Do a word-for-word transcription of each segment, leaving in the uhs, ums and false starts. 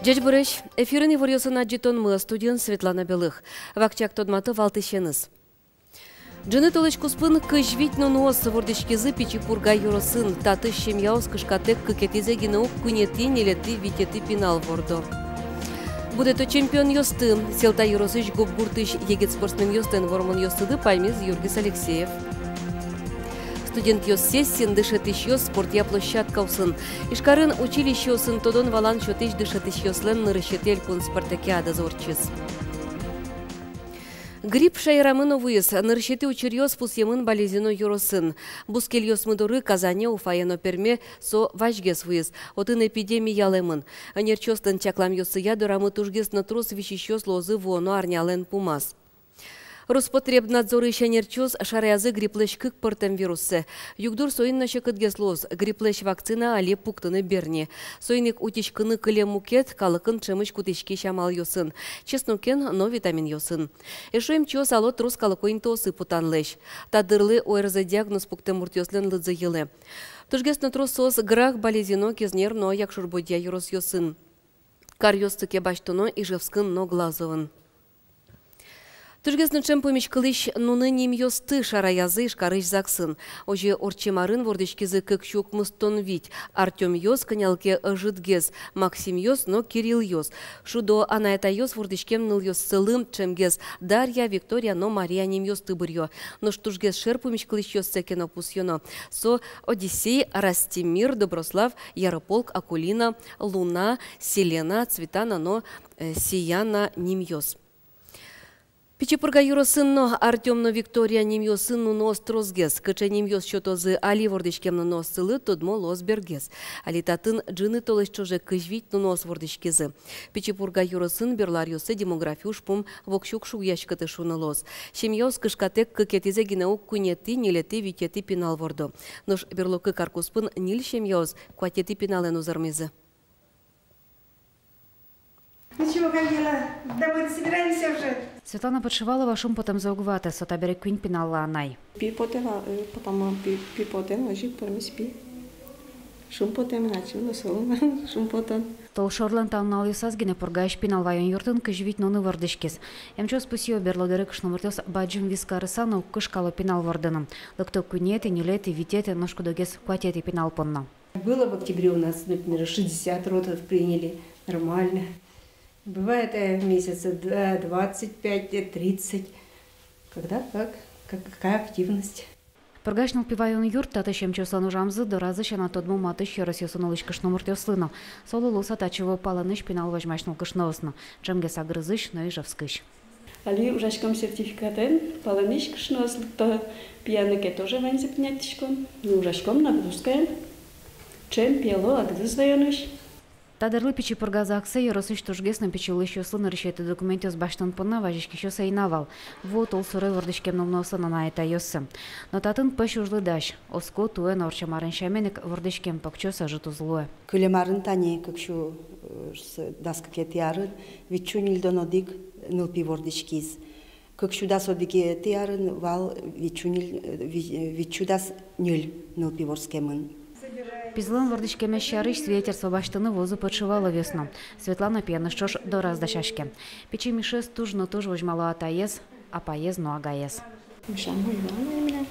Ӟечбуресь! Эфирын иворъёсын адӟытонмы, студиын Светлана Белых. Вакчияк тодмато валтӥсеныз. Ӝыны толэзь куспын кызь вить нуныос вордӥськизы Пичи Пурга ёросын. Татысь семьяос кышкатэк кыкетӥзэ гинэ ук куинетӥ, ньылетӥ, витетӥ пинал вордо. Будэто чемпионъёсты. Сьӧлта ёросысь Губ гуртысь егит спортсменъёслэн вормонъёссы паймиз Юргис Алексеев. Студентъёс сессиын, дышетӥсьёс спортъя площадкаосын. Ижкарын училищеосын тодон-валан сётӥсь дышетӥсьёслэн нырысетӥ элькун спартакиадазы ортчиз. Грипп шаерамы но вуиз. Нырысетӥ учыръёс пусъемын Балезино ёросын. Бускельёсмы доры, Казане, Уфае но Перме, со вазьгес вуиз. Отын эпидеми ялэмын. Ӧнерчиослэн чакламъёссыя, дорамы тужгес но трос висисьёс луозы вуоно арнялэн пумаз. Роспотребнадзорысь ӧнерчиос шараязы грипплэсь кык пӧртэм вируссэ. Югдур соин но секытгес луоз: грипплэсь вакцина али пуктыны бер ни. Соин ик утиськыны кылем мукет — калыкын ӵемысь кутӥськись амалъёсын: чеснокен но витаминъёсын. Эшшо эмчиос ало трос калыко интыосы потанлэсь. Та дырлы ОРЗ диагноз пуктэм муртъёслэн лыдзы йылэ. Тужгес но трос соос Грах, Балезино, Кизнер но Якшур-Бӧдья ёросъёсын. Каръёсты ке басьтоно Ижевскын но Глазовын. Тужгес но ӵем пумиськылӥсь нуны нимъёсты шараязы Ижкарысь ЗАГСын. Озьы, ортчем арын вордӥськизы кык сю укмыстон вить Артёмъёс, кӧня ке ӧжытгес Максимъёс но Кириллъёс. Шудо анай-атайёс вордӥськем нылъёссылы ӵемгес Дарья, Виктория но Мария нимъёсты быръё. Нош тужгес шер пумиськылӥсьёссэ ке но пусъёно, со Одиссей, Растимир, Доброслав, Ярополк, Акулина, Луна, Селена, Цветана но, э, Сияна нимъёс. Пичи Пурга ёросын но Артём но Виктория нимъёсын нуныос тросгес. Кыӵе нимъёс сётозы али вордӥськем нуныоссылы, тодмо луоз бергес. Али татын ӝыны толэзь ӵоже кызь вить нуныос вордӥськизы. Пичи Пурга ёросын берло аръёсы демографи ужпум воксё уг шугъяськыты шуыны луоз. Семьяос кышкатэк кыкетӥзэ гинэ ук куинетӥ, ньылетӥ, витетӥ пинал вордо. Нош берло кык ар куспын ньыль семьяос куатетӥ пиналэн узырмизы. Ничего, Камила, домой собираемся уже. Светлана Подшивалова шумпотэмзэ уг ваты, со табере куинь пиналлы анай. Пи потэ вал, э, потому пи, пи потэ, но озьы ик пӧрмиз пи. Шумпотэмын ачим но, солы но шумпотон. Толшорлэн та нуналъёсаз гинэ Пургаысь пинал ваён юртын кызь вить нуны вордӥськиз. Эмчиос пусъё: берло дыре кышномуртъёс бадӟым вис карыса но уг кышкало пинал вордыны. Лыкто куинетӥ, ньылетӥ, витетӥ, нош куд-огез куатетӥ пинал понна. Было в октябре у нас, например, шестьдесят родов приняли. Нормально. Бывает, э, месяца д-, двадцать пять, э, тридцать. Когда как, как, какая активность. Пургаысь нылпи ваён юрт — татысь эмчиослэн ужамзы доразы сяна тодмо матысь ёросъёсын улӥсь кышномуртъёслы но. Солы луыса татчы вуо палэнысь пинал возьмась нылкышноос но. Ӵемгес Агрызысь но Ижевскысь. Али ужаськом сертификатэн, палэнысь кышноос лыкто, пияны ке тоже ваньзэ принять кариськом. Ну, ужаськом нагрузкаен. Ӵем пиело Агрыз ваёнысь. Та дырлы Пичи Пурга ЗАГСэ ёросысь тужгес но пичи улӥсьёслы нырысетӥ документъёс басьтон понна вазиськисьёс ӧй на вал. Вуо толсуре вордӥськем нылнуослэн анай-атайёссы. Но татын пӧсь ужлы дась. Оско, туэ но ортчем арын сямен ик вордӥськем покчиос ӧжыт уз луэ. Кылем арын тани кык сю, э, с-, дас кыкетӥ арын вить сю ньыльдон одӥг нылпи вордӥськиз. Кык сю дас одӥгетӥ арын вал вить сю ньыль, э, ви-, э, вить сю дас ньыль нылпи вордскемын. Пизылэн вордӥськемез сярысь свидетельство басьтыны вуозы Подшиваловъёс но. Светлана пиеныз ӵош дораз дасяське. Пичи Мишез туж но туж возьмало атаез, апаез но агаез. Миша мой, главное, именно.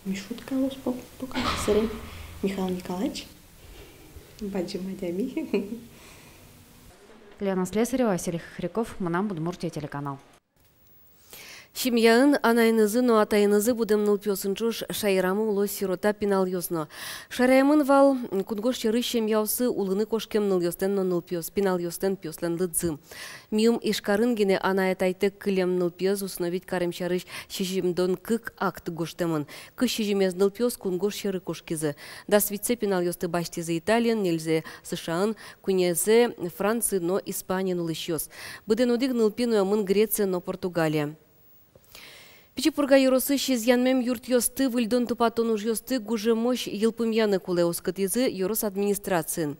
Мишутка луоз пок-, пока. Сырен Михаил Николаевич. Бадӟым адями. Лена Слесарева, Василий Хохряков, «Мынам Удмуртие» телеканал. Семьяын анаенызы но атаенызы будэм нылпиосын ӵош шаерамы уло сирота пиналъёс но. Шараямын вал кунгож сьӧрысь семьяосы улыны кошкем нылъёслэн но нылпиос, пиналъёслэн пиослэн лыдзы. Миым Ижкарын гинэ анай-атайтэк кылем нылпиез усыновить карем сярысь сизьымдон кык акт гожтэмын. Кызь сизьымез нылпиос кунгож сьӧры кошкизы. Дас витьсэ пиналъёсты басьтӥзы Италиын, ньыльзэ — США-ын, куинезэ — Франциын но Испаниын улӥсьёс. Быдэн одӥг нылпи нуэмын Грециын но Португалиын. Пичи Пурга ёросысь изъянмем юртъёсты выльдон-тупатон ужъёсты гужемозь йылпумъяны кулэ, оскытӥзы ёрос администрациын.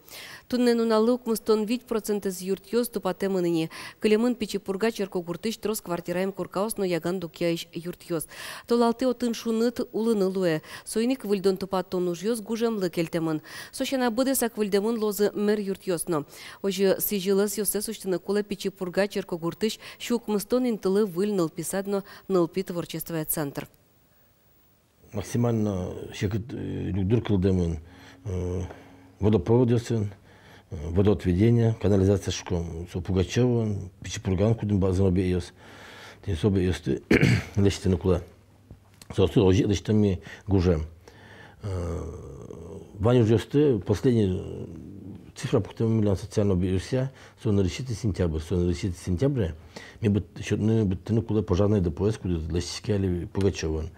Туннэ нуналлы укмыстон вить процентэз юртъёс тупатэмын ини. Кылемын Пичи Пурга черкогуртысь трос квартираем коркаос но Яган Дукъяысь юртъёс. Толалтэ отын шуныт улыны луэ. Соин ик выльдон-тупатон ужъёс гужемлы кельтэмын. Со сяна, быдэсак выльдэмын луозы мер юртъёс но. Озьы сӥзьыл ӧсъёссэс усьтыны кулэ Пичи Пурга черкогуртысь сю укмыстон интылы выль нылпи сад но нылпи творчествоя центр. Максимально секыт, э, люкдур кылдэмын, э, водопроводъёсын, э, водоотведение, канализация шуиськом, со Пугачёвоын, Пичи Пургаын, кудӥз база объектъёс, тӥни со объектъёсты лэсьтыны кулэ. Соосты озьы лэсьтэмын гужем. Э, вань ужъёсты, последний, э, цифра пуктэмын милям социальной объектъёсъя, со нырысетӥ сентябрь, со нырысетӥ сентябре ми быт-, сётыны быдтыны кулэ пожарной депоез, кудӥз лэсьтӥське али Пугачёвоын.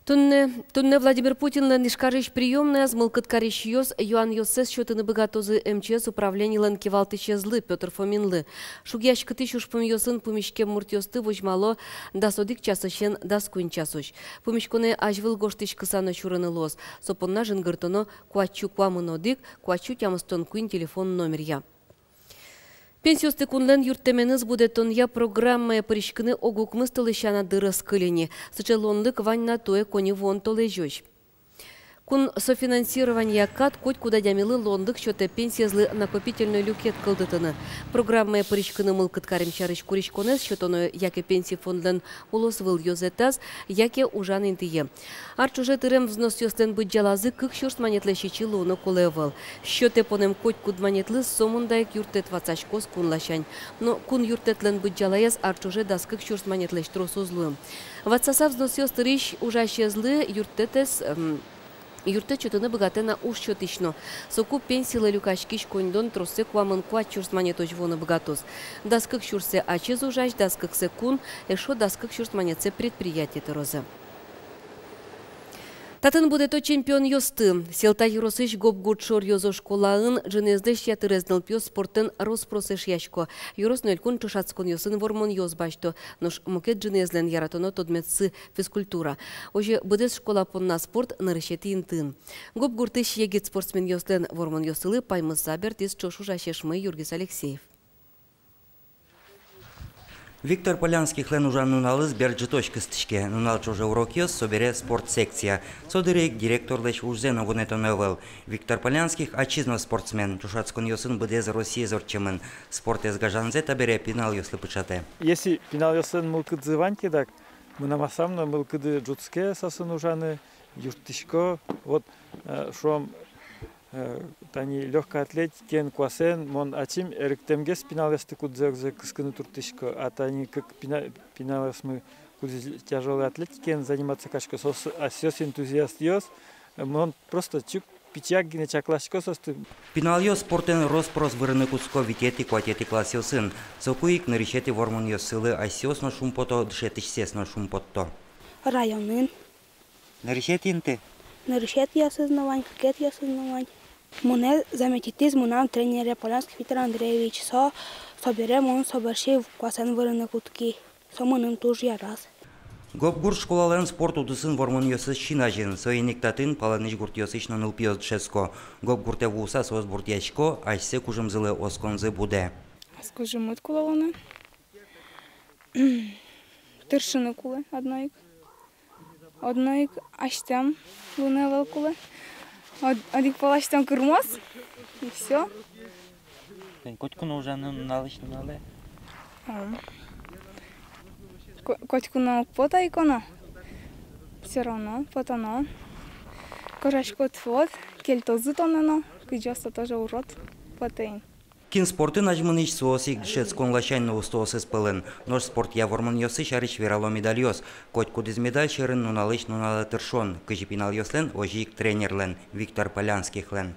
Туннэ, туннэ Владимир Путинлэн Ижкарысь приёмнояз мылкыд карисьёс юанъёссэс сётыны быгатозы М Ч С управленилэн кивалтӥсезлы Пётр Фоминлы. Шугъяськытӥсь ужпумъёсын пумиськем муртъёсты возьмало дас одӥг часысен дас куинь часозь. Пумиськонэ азьвыл гожтӥськыса но сюрыны луоз. Со понна жингыртоно куать сю куамын одӥг, куать сю тямыстон куинь телефон номеръя. Пенсиосты кунлэн юрттэменыз будэтонъя программае пыриськыны ог укмыс толэзь сяна дыр ӧз кыльы ни. Сыӵе луонлык вань на туэ коньывуон толэзёзь. Кун софинансированиея кат котькуд адямилы луонлык сётэ пенсиезлы накопительной люкет кылдытыны. Программае пыриськыны мылкыд карем сярысь куриськонэз сётоно яке пенси фондлэн улосвыл ёзэтаз, яке ужан интые. Ар ӵоже тырем взносъёслэн быдӟалазы кык сюрс манетлэсь ичи луыны кулэ ӧвӧл. Счётэ понэм котькуд манетлы сомында ик юрттэт ватсаськоз кун ласянь. Но кун юрттэтлэн быдӟалаез ар ӵоже дас кык сюрс манетлэсь трос уз луы. Ватсаса взносъёс тырись ужасезлы юрттэтэз, м, юрттэт сётыны быгатэ на уж сётӥсь но. Соку пенсилы люкаськись коньдон троссэ куамын куать сюрс манетозь вуыны быгатоз. Дас кык сюрсэ ачиз ужась, дас кыксэ кун, эшшо дас кык сюрс манетсэ предприятие тырозы. Татын будэто чемпионъёсты. Сьӧлта ёросысь Гобгурт шоръёзо школаын ӝынызлэсь ятырез нылпиос спортэн рос-прос эшъясько. Ёрос но элькун ӵошатсконъёсын вормонъёс басьто. Нош мукет ӝынызлэн яратоно тодметсы физкультура. Озьы быдэс школа понна спорт нырысетӥ интыын. Гобгуртысь егит спортсменъёслэн вормонъёссылы паймыса бертӥз ӵош ужась эшмы Юргис Алексеев. Виктор Полянскихлэн ужан нуналыз бер ӝытозь кыстӥське. Нунал ӵоже урокъёс, собере спорт секция. Со дыре ик директорлэсь ужзэ но вунэтоно ӧвӧл. Виктор Полянских ачиз но спортсмен, ӵошатсконъёсын быдэс Россиез ортчемын. Спортэз гажанзэ табере пиналъёслы пыӵатэ. Если пиналъёслэн мылкыдзы вань ке, дак мынам аслам но мылкыды ӝутске соосын ужаны, юрттӥсько. Вот, э, шуом, э, тани лёгкой атлетикаен куасэн мон ачим эрыктэмгес пиналъёсты, кудзэ огзэ кыскыны турттӥсько, а тани кык пина-, пиналъёсмы, кудӥз тяжёлой атлетикаен заниматься карисько, соос асьсэос энтузиастъёс, мон просто чик пичияк гинэ чакласько соосты. Пиналъёс спортэн рос-прос вырыны кутско витетӥ, куатетӥ классъёсын. Соку ик нырысетӥ вормонъёссылы асьсэос но шумпото, дышетӥсьсэс но шумпотто. Районын. Нырысетӥ инты? Нырысетӥясыз но вань, кыкетӥясыз но вань. Монэ заметитӥз мынам тренере Полянских Виктор Андреевич. Со, собере мон собере куасэн вырыны кутски. Со мыным туж яраз. Гобгурт школалэн спорт удысын вормонъёсыз син азьын. Соин ик татын палэнысь гуртъёсысь но нылпиос дышетско. Гобгуртэ вуыса соос бурдъясько, асьсэ кужымзылы осконзы будэ. Ас кужыммы кулэ луыны. Тыршыны кулэ одно ик. Одно ик азьтэм луыны ӧвӧл кулэ. Од-, одӥг пол азьтэм кырмоз, и всё. Тань котьку но ужаны нуналысь нуналэ. Ам. Ко-, котьку но уг пото ик но. Всё равно потоно. Кожаськод вот, кельтозы тонэ но, кызьы со тоже урод потэ ини. Кин спортын азьмынӥсь, соос ик дышетскон ласянь но устоосыз пӧлын. Нош спортъя вормонъёссы сярысь верало медальёс. Котькудӥз медаль сьӧрын нуналысь нуналэ тыршон, кызьы пиналъёслэн, озьы ик тренерлэн, Виктор Полянскихлэн.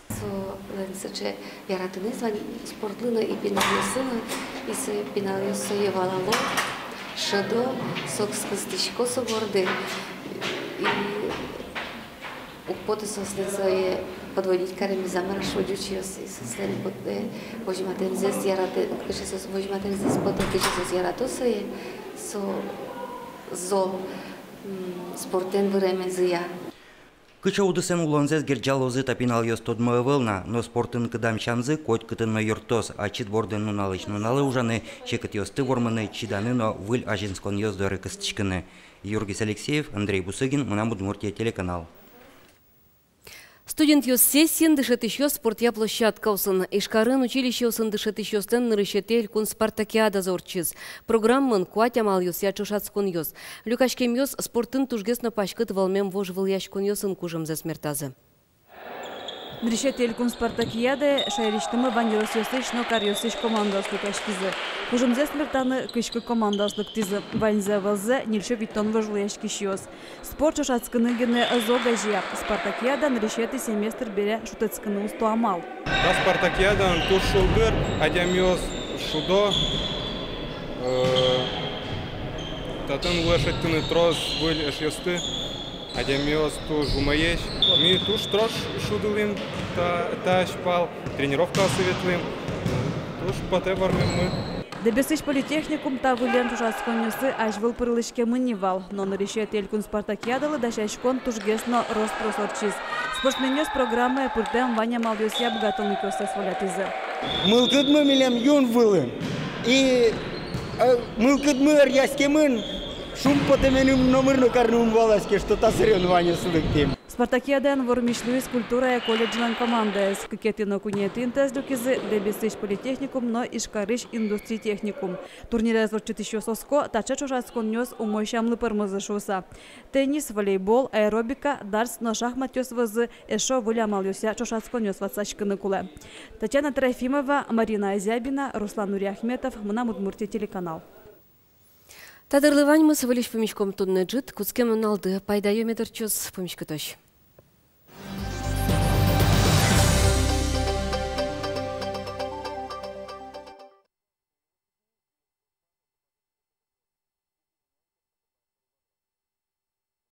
Солэн сыӵе яратонэз вань спортлы но и пиналъёслы но, и сое пиналъёс сое валало, шӧдо, соос кыстӥсько со борды. И уг поты соослэн сое подводить каремзы, мар-а, шо, ӟучъёс, и соослэн потэ возьматэмзэс, ярато, кызьы соос возьматэмзэс потэ, кызьы соос ярато сое, Зол спортэн выремензыя. Кыӵе удысэн улонзэс герӟалозы та пиналъёс, тодмо ӧвӧл на, но спортын кыдам сямзы котькытын но юрттоз: ачид бордын нуналысь нуналэ ужаны, секытъёсты вормыны, чиданы но выль азинсконъёс доры кыстӥськыны. Юргис Алексеев, Андрей Бусыгин, «Мынам Удмуртие» телеканал. Студентъёс сессиын, дышетӥсьёс спортъя площадкаосын. Ижкарын училищеосын дышетӥсьёслэн нырысетӥ элькун спартакиадазы ортчиз. Программаын куать амалъёсъя ӵошатсконъёс. Люкаськемъёс спортын тужгес но паськыт вӧлмем вожвылъяськонъёсын кужымзэс мертазы. Нырысетӥ элькун спартакиадае шаерысьтымы вань ёросъёсысь но каръёсысь командаос люкаськизы. Кужымзэс мертаны кызь кык командаос лыктӥзы. Ваньзэ вылзэ ньыльсю витьтон вожвылъяськисьёс. Спорт ӵошатскыны гинэ ӧз огазея. Спартакиада нырысетӥ семестр бере шутэтскыны усто амал. Та спартакиадаын туж шулдыр, адямиос шудо, э, татын луэ шедьтыны трос выль эшъёсты, адямиос туж умоесь. Ми туж трос шудылӥм та, та азьпал, тренировкаосы ветлӥм, туж потэ вормеммы. Дэбесысь политехникум та выллем ӵошатсконъёсы азьвыл пырылӥськемын ни вал, но нырысетӥ элькун спартакиадалы дасяськон тужгес но рос-прос ортчиз. Спортсменъёс программае пыртэм вань амалъёсъя быгатонлыкъёссэс волятӥзы. Мылкыдмы милем юн вылын. И, э, мылкыдмы ӧръяськемын, шумпотэменым номыр но карны ум валаське, что та соревнованиосы лыктӥм. Спартакиадаын вормись луиз культурая колледжлэн командаез. Кыкетӥ но куинетӥ интыез люкизы Дэбесысь политехникум но Ижкарысь индустрий техникум. Турнирез ортчытӥсьёс оско, таӵе ӵошатсконъёс умой сямлы пӧрмозы шуыса. Теннис, волейбол, аэробика, дартс но шахматъёс вӧзы эшшо выль амалъёсъя ӵошатсконъёс ватсаськыны кулэ. Татьяна Трофимова, Марина Азябина, Руслан Нуриахметов, «Мынам Удмуртие» телеканал. Та дырлы ваньмыз. Выльысь пумиськом туннэ ӝыт. Кутскем нуналды пайдаё мед ортчоз. Пумиськытозь.